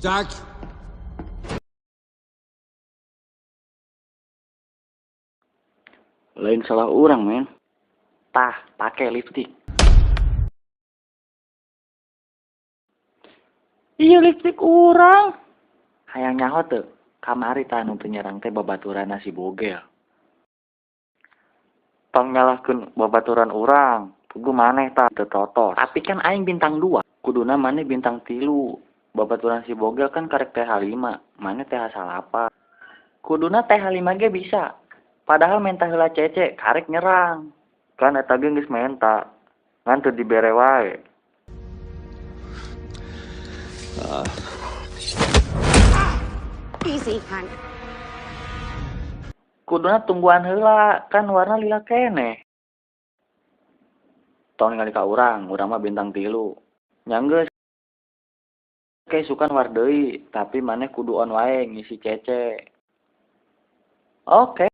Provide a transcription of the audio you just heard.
Stack. Lain salah urang, men. Tah, pake lipstick. Iya lipstick urang. Hayang nyaho teu, kamari tah nu teu nyerang teh babaturanna si Bogel. Tong nyalahkeun babaturan urang, puguh maneh tah teu totos. Tapi kan aing bintang 2, kuduna maneh bintang 3. Babaturan si Bogel kan karek TH5, maneh TH8. Kuduna TH5 ge bisa. Padahal menta heula CC, karek nyerang. Kan eta ge geus menta, ngan teu dibere wae. Easy, hon. Kuduna tungguan heula, kan warna lila keneh. Tong ningali ka urang, urang mah bintang 3. Nya geus keisukan war deui, tapi maneh kudu on wae ngisi CC. Oke.